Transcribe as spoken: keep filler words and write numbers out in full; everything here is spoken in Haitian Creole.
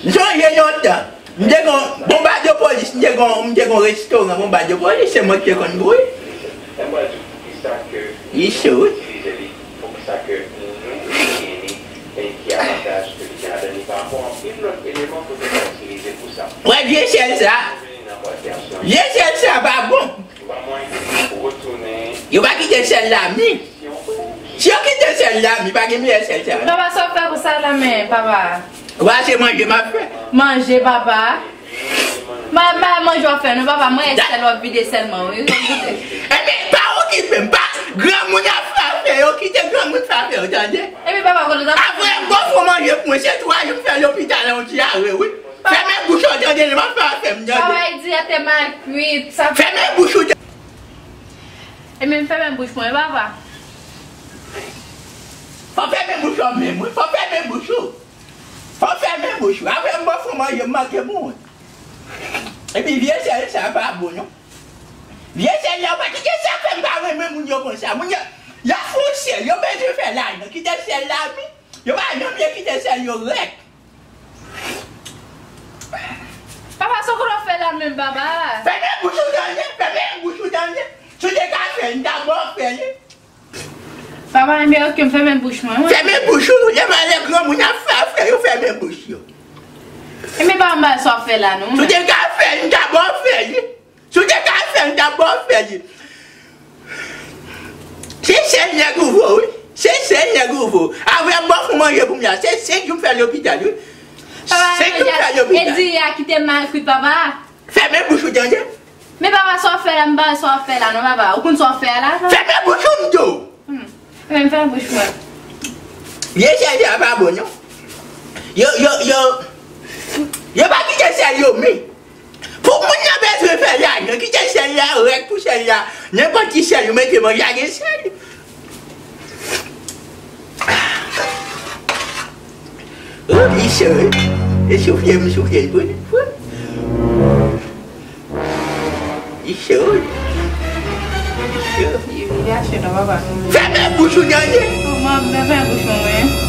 M sonje yon tan, m te gon Bonbadyo Polis, m te gon, m te gon restoran Bonbadyo Polis, se mwen ki te konn bouyi. Li cho, wi. Wè, vye syèl sa. Vye syèl sa pa bon. Yo pa kite syèl la mi. Si yo kite syèl la mi, pa gen meyè syèl sa. Papa, sa w fè pou sa la, men, papa? Wa, se manje m ap fè. Manje, papa. Ma, ma, manje w ap fè, non, papa. Mwen, sèl w ap vide sèlman, wi. Ebyen, pa okipe m, pa. Granmoun ap fè afè yo, kite granmoun fè afè yo, tande? Ebyen, papa, kote w t ap... Apre, m bon fò manje pou mwen, se twa jou m fè lopital la, yon ti are, wi. Fèmen bouch ou, tande, m ap fè afè m, tande? Papa, e di a te mal kwit, sa. Fèmen bouch ou, tande. Ebyen, fèmen bouch mwen, papa. Fò fèmen bouch ou menm, wi. Fò fèmen bouch ou. Fò fèmen bouch ou. Apre m bon fò manje, m manke moun. Epi vye sèl sa pa bon, non. Vye sèl la, pa kite sa fè m pa renmen moun yo konsa. Moun yo, y ap fè yon sèl, yo bezwen fè lajan. Kite sèl la, wi. Yo pa janm vle kite sèl yo rèk. Papa, sa w konn ap fè la menm, papa? Fèmen bouch ou, tande. Fèmen bouch ou, tande. Si w te ka fè, m ta ba w fè li. Papa, enben, oke, m fèmen bouch mwen, wi. Fèmen bouch ou, lè malè granmoun ap fè afè yo, fèmen bouch yo. Enben, papa, m pa wè sa w ap fè la, non. Si w te ka fè, m ta ba w fè li. Si w te ka fè, m ta ba w fè li. Se sèl nèg ou vo, wi. Se sèl nèg ou vo. Apre m ba w fè manje pou m la. Se senk jou m fè lopital, wi. Papa, senk jou m fè lopital. E di a kite mal kwit, papa. Fèmen bouch ou, tande. Men papa, sa w ap fè la, m pa wè sa w ap fè la, non, papa. Ou konn sa w ap fè la, papa? Fèmen bouch ou, m di w. Hmm. Men m fèmen bouch mwen. Vye sèl sa pa bon, non. Yo, yo, yo, yo pa kite sèl yo mi. Pou moun nan bezwen fè lajan, kite sèl la rèk pou sèl la. Nenpòt ki sèl, yo mete manje a gen sèl. Oh, li cho, wi. E soufle, m soufle l pou li. Li cho, wi. Li cho. Li, li gache non, papa. Fèmen bouch ou, tande. Mwen, mwen fèmen bouch mwen, wi.